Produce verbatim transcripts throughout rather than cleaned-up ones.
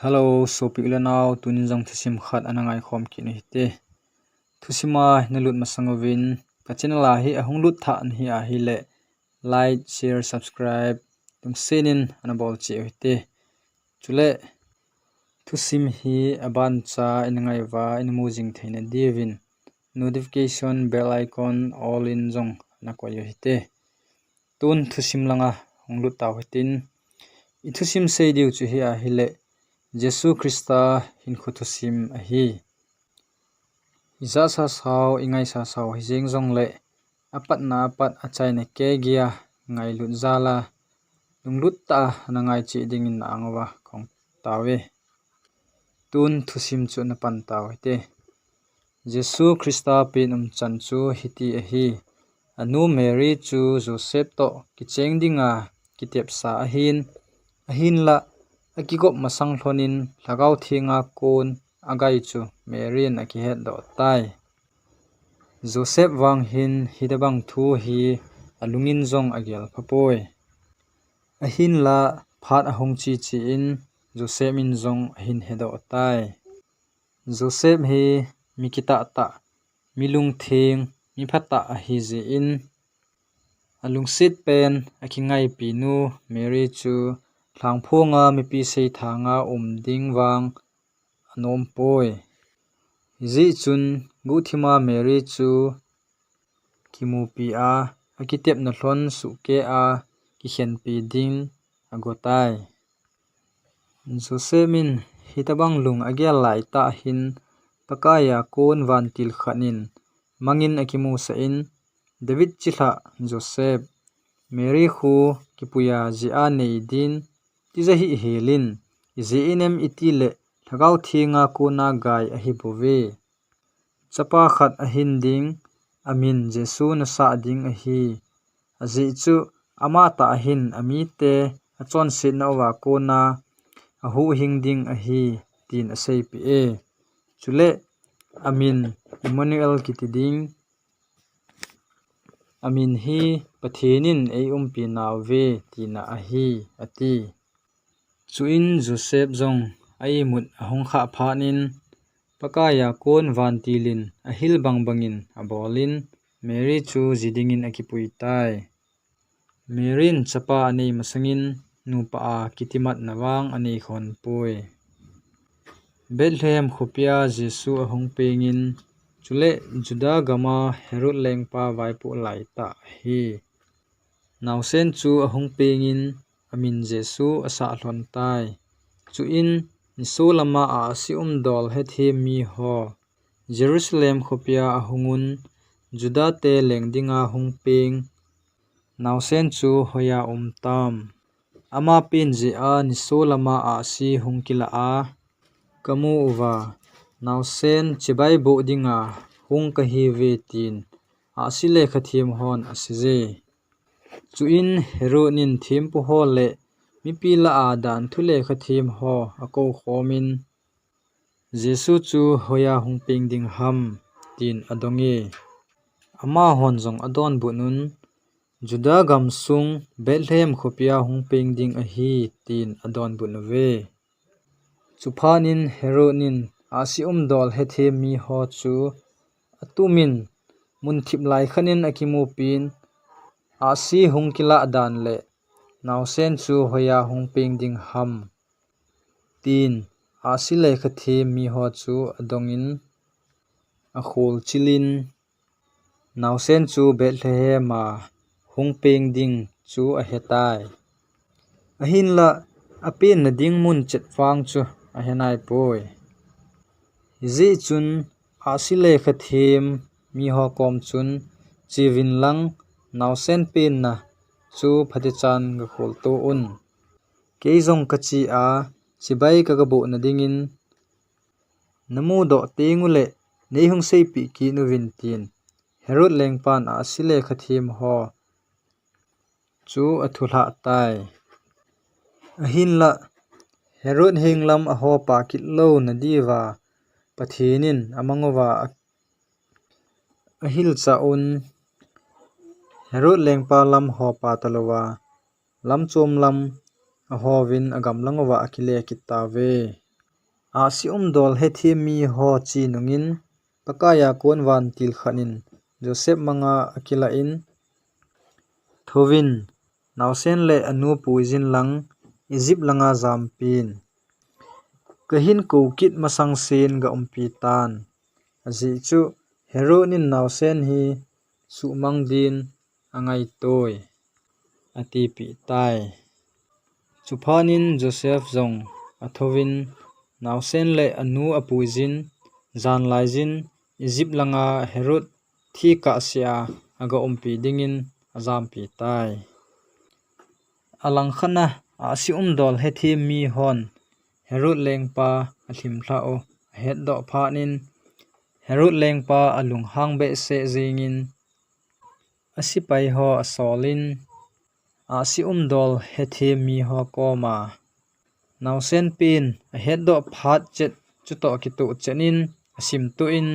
Hello, sopi u le nau, tunin jong thusim khat ana ngaikhom kit u hite. Thusima nalut masang uvin, ka channel a hi ahung lut thah nahi ahile, like, share, subscribe, lungsetin ana bol cheh u hite. Chule, thusim hi aban cha ina ngai uva, ina mu jing theina diuvin, notification bell icon all in jong ana koi u hite. Tun thusim langa hung lut tau hitin, i thusim sei diu chu hi ahile, Jesu Christa hinkho thusim ahi. I jahsa sao, i ngaisa sao hi jeng jongle, apatna apat achaina kei geiya ngailut jal a, lunglut tah a ana ngai cheh dingin na ang uva kong tauve. Tun thusim chu na pan tau hite. Jesu Christa pen umchan chu hiti ahi. Anu Mary chu Joseph toh kicheng dinga kitepsa ahin, ahinla akigop masang lhonin Lhagao Thenga kon agai chu Mary in akihetdoh tai. Joseph vang hin hitobang thu hi alungin jong agel phapoi. Ahinla phat ahung che che in Joseph in jong ahin hedoh tai. Joseph hi mi kitah tah, mi lungtheng, mi phatah ahi jeh in, alungset pen akingaipi nu Mary chu lhangphonga mipi seithanga um ding vang anom poi. Hijeh chun guhthima Mary chu kimupi a, akitepna lhon suhkeh a kikhenpi ding ago tai. Joseph in hitobang lung agel laitah hin, Pakaiya kon vantil khat in mangin akimusah in, David chilhah Joseph, Mary khu kipuiya jeh a nei din tija hih helin, ijeh inem itile Lhagao Thenga kona gai ahibouve. Chapa khat ahin ding, amin Jesu nasah ding ahi. Ajeh chu amatah ahin amite achonsetna uva kona ahuhhing ding ahi, tin aseipeh e. Chule amin Emmanuel kiti ding, amin hi Pathen in eiumpi nauve tina ahi, ati. Chuin Joseph jong a-imut ahung khah phat in, Pakaiya kon vantil in ahil bangbangin abolin, Mary chu ji dingin akipui tai. Mary in chapa anei masangin nupa a kitimatna vang anei khonpoi. Bethlehem khopia Jesu ahung pengin, chule Juda gama Herod lengpa vaipoh laitah ahi. Naosen chu ahung pengin amin Jesu asah lhon tai. Chuin nisolama ahsi umdol hethem miho Jerusalem khopia ahungun, Judate leng dinga hung peng naosen chu hoiya umtam? Ama pen jeh a nisolama ahsi hung kilah a kamu uva, naosen chibai boh dinga hung kahiuve, tin ahsi lekhathem hon aseije. Chuin Herod in thempuho le mipi lah a dan thu lekhathem ho akoukhomin, Jesu chu hoiya hung peng ding ham, tin adonge. Amahon jong adonbutnun, Juda gamsung Bethlehem khopia hung peng ding ahi, tin adonbut uve. Chuphat in Herod in ahsi umdol hethem miho chu atumin, munthip lai khat in akimupin, ahsi hung kilah dan le naosen chu hoiya hung peng ding ham, tin ahsi lekhathem miho chu adongin akholchilin, naosen chu Bethlehem a hung peng ding chu ahetai. Ahinla apenna ding mun chet vang chu ahenaipoi. Hijeh chun ahsi lekhathem miho kom chun, cheuvin lang naosen penna chu phatechan gakholto un. Kei jong kache a chibai kagabohna dingin, namudoh tenguleh neihung seipeh kit uvin, tin Herod lengpan ahsi lekhathem ho chu athulhah tai. Ahinla Herod henglam ahopa kit louna diuva Pathen in amang uva a-, ahilchah un, Herod lengpa lam hopa talouva, lamchom lam ahouvin agamlang uva akile kit tauve. Ahsi umdol hethem mi ho chi nungin, Pakaiya kon vantil khat in Joseph manga akilah in, "Thouvin, naosen le anu puijin lang Egypt langa jampin. Kahin kou kit masang sen ga umpi tan. Ajeh chu Herod in naosen hi suhmang din angaitoi," atipeh tai. Chuphat in Joseph jong athouvin, naosen le anu apuijin, janlaijin Egypt langa Herod thi kahsea aga umpi dingin ajampi tai. Alangkhat a ahsi umdol hethem mi hon Herod lengpa alhimlhah u ahetdoh phat in, Herod lengpa alunghang behseh jengin, asepai ho asolin, ahsi umdol hethem mi ho koma, "Naosen pen ahetdoh phat chet chutoh kitoh chet in asimtoh in,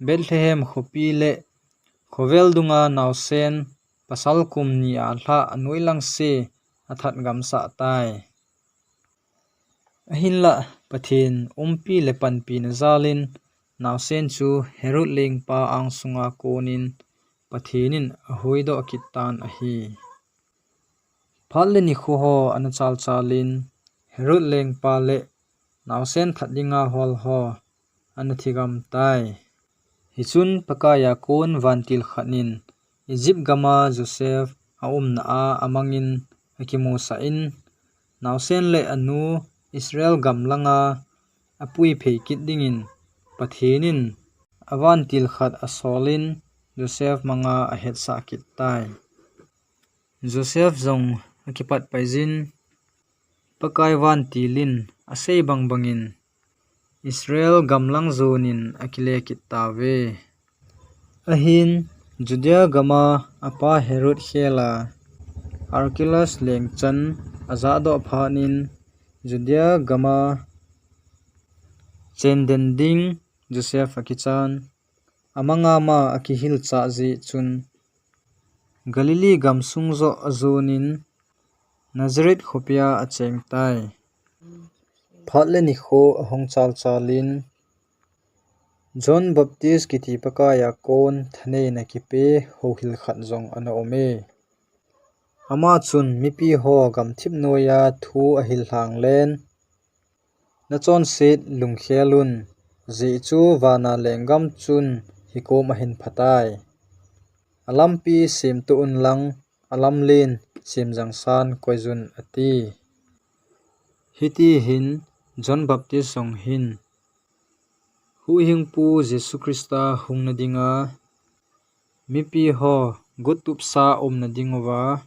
Bethlehem khopi le khovel dunga naosen pasal kum ni a lhah anoi lang se athat gamsah tai. Ahinlah Pathen umpi le panpina jalin naosen chu Herod lengpa angsunga konin Pathen in ahuidoh kit tan ahi." Phat le nikho ho ana chalchalin, Herod lengpa le naosen that dinga hol ho ana thigam tai. Hichun Pakaiya kon vantil khat in Egypt gama Joseph aumna a amangin akimusah in, naosen le anu Israel gam langa apui phei kit dingin Pathen in avantil khat asolin Joseph manga ahetsah kit tai. Joseph jong akipat paijin, Pakai vantil in asei bangbangin Israel gamlang jonin akile kit tauve. Ahin Judea gama apa Herod khela Archelaus lengchan ajahdoh phat in Judea gama chenden ding Joseph akichan, amanga ama akihilchah jeh chun Galilee gamsung joh ajonin Nazareth khopia acheng tai. Phat le nikho ahung chalchalin John Baptist kiti Pakaiya kon thaneina kipe houhil khat jong ana ume. Ama chun mipi ho gamthip noiya thu ahil lhanglen, Nachonset lungkhel un, ajeh chu vana lenggam chun hikom ahin phatai. Alampi semtoh unlang, alamlen semjangsan koiyun, ati. Hiti hin John Baptist jong hin Huhhingpu Jesu Christa hungna dinga mipi ho guttupsa umna dinguva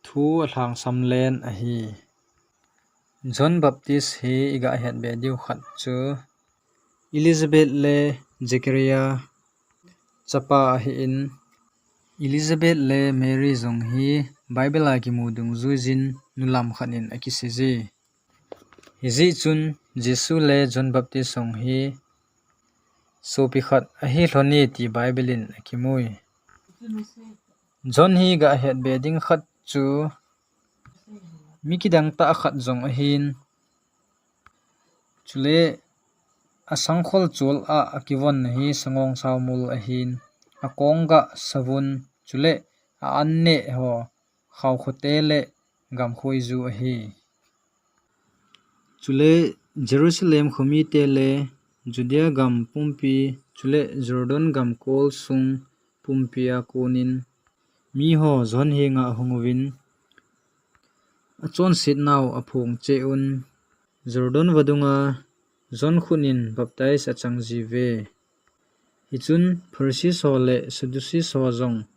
thu alhangsamlen ahi. John Baptist hi iga hetbe diu khat chu Elizabeth le Zechariah chapa ahin, Elizabeth le Mary jong hi Bible a kimu dungjuijin nulam khat in akiseije. Hijeh chun Jesu le John Baptist jong hi sopi khat ahi lhone ti Bible in akimui. John hi ga hetbe ding khat chu mi kidang tah khat jong ahin, chule asangkhol chol a akivonna hi sangong saomul ahin, akong ga savun, chule a-an neh ho khaokhote le gamkhoiju ahi. Chule Jerusalem khomite le Judea gam pumpi, chule Jordan gam kol sung pumpi a konin miho John henga ahung uvin, achonsetnau aphong cheh un, Jordan vadunga John khut in baptize achang jiuve. Hichun Pharisees ho le Sadducees ho jong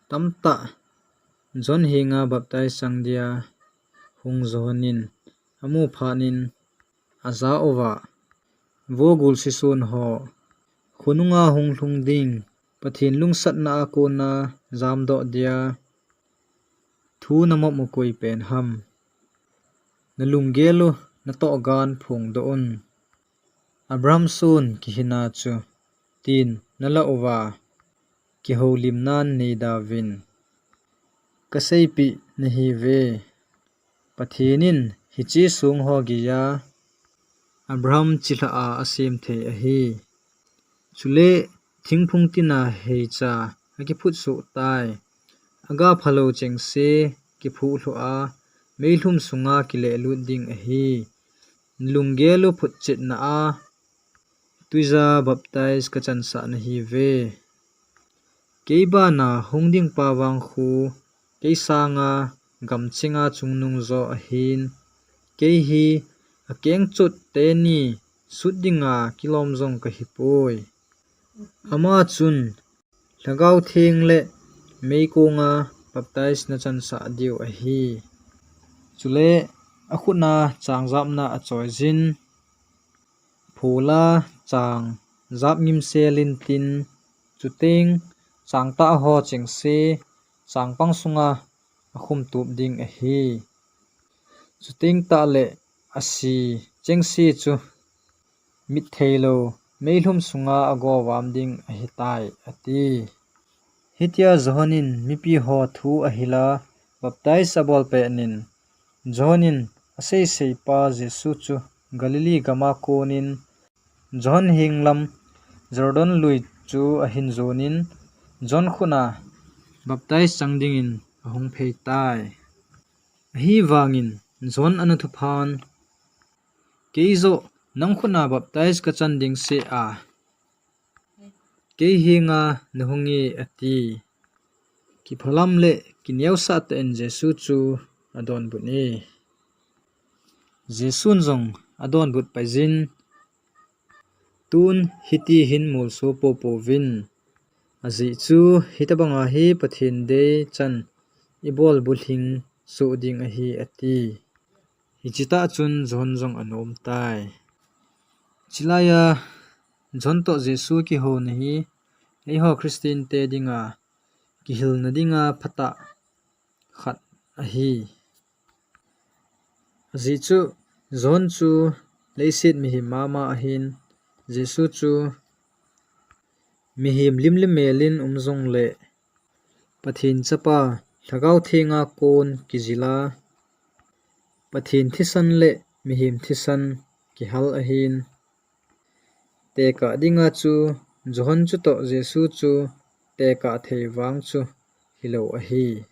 tamtah John henga baptize chang dia hung jonin amu phat in ajah uva, Vo gulsison ho, khonunga hung lhung ding Pathen lungsatna a kona jamdoh dia thu namop u koi pen ham? Nalunggel u natoh gan phongdoh un. Abraham son kihina chu, tin nalah uva kihoulimnan neidauvin. Kaseipeh nahiuve, Pathen in hiche song ho geiya Abraham chilha a asem thei ahi. Chule thingphung tina heicha akiphut soh tai. Aga phalou chengse kiphuh lhu a, meilhum sunga kilehlut ding ahi. Lunggel u phutchetna a, tuija baptize kachansah nahiuve. Kei bana hung ding pa vang khu, kei sanga gamchenga chungnung jo ahin, kei hi akengchot teni sut dinga kilom jong kahipoi. Ama chun Lhagao Theng le meikonga baptize nachansah diu ahi. Chule akhutna changjapna achoijin, phola chang jap ngimsel intin, chuteng changtah ho chengse changpang sunga akhum tup ding ahi. Chuteng tahle asi chengse chu mittheilou meilhum sunga agovam ding ahitai, ati. Hitia Johan in mipi ho thu ahila baptize abol pet in, Johan in aseisei pa Jesu chu Galilee gama konin Johan henglam Jordan lui chu ahin jonin, Johan khutna baptize chang dingin ahung phei tai. Ahivangin Johan ana thuphan, keijoh nang khutna baptize kachan ding seh a, kei henga nahung e, ati. Kiphalam le kineosah tah in Jesu chu adonbut e. Jesun jong adonbut paijin, tun hiti hin molso popouvin, ajeh chu hitabanga hi Pathen deichan ibol bulhing soh ding ahi, ati. Hiche tah chun Johan jong anom tai. Chulaiya Johan toh Jesu kihouna hi eiho Christian te dinga kihilna dinga phatah khat ahi. Ajeh chu Johan chu leiset mihem mama ahin, Jesu chu mihem lim le mel in um jongle Pathen Chapa Lhagao Thenga kon kijila, Pathen thisan le mihem thisan kihal ahin, tekah dinga chu Johan chutoh Jesu chu tekah thei vang chu hilou ahi.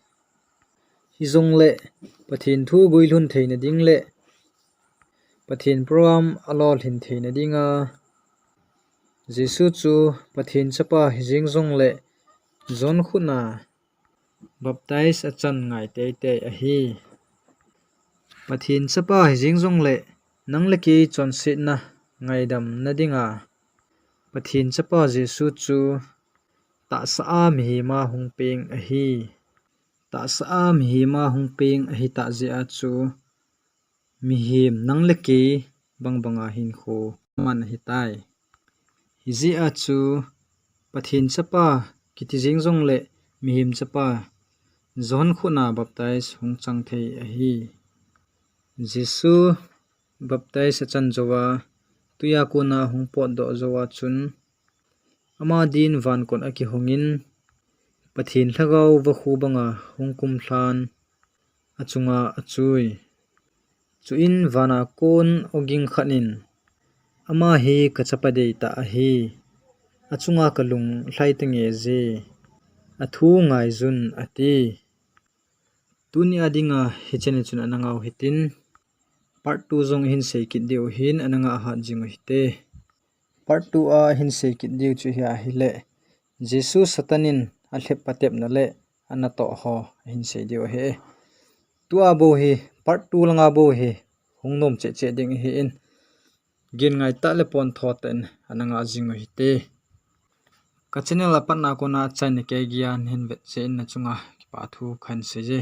Hijongle Pathen thu guilhun theina ding le Pathen program alolhin theina dinga Jesu chu Pathen Chapa hijeng jongle Johan khutna baptize achan ngai teitei ahi. Pathen Chapa hijeng jongle nang le kei chonsetna ngaidamna dinga Pathen Chapa Jesu chu tahsa a mihema hung peng ahi. Tahsa a mihema hung peng ahitah jeh a chu mihem nang le kei bangbanga hinkho man ahitai. Hijeh a chu Pathen Chapa kiti jeng jongle mihem chapa Johan khutna baptize hung chang thei ahi. Jesu baptize achan jouva, tuiya kona hung potdoh jouva chun, ama din van kot akihongin, Pathen Lhagao vakhu banga hung kumlhan, achunga achui. Chuin vana kon ogin khat in, ama hi kachapa deitah ahi, achunga kalung lhai tange je, athu ngaijun ati. Tunia dinga hichea chun ana ngau hitin, part two jong ihin sei kit diu ahin, ana ngah hat jing u hite. Part two a ihin sei kit diu chu hi ahile, Jesu Satan in alhep patepna le anatoh ho ihin sei diu ahi. Tua bou hi, part two langa bou hi hung nom cheh cheh ding ahin, gin ngaitah le pontho tah in ana ngah jing u hite. Ka channel a patna kona achaina keiya nahin vet jeh in nachunga kipa thu kahin sei e.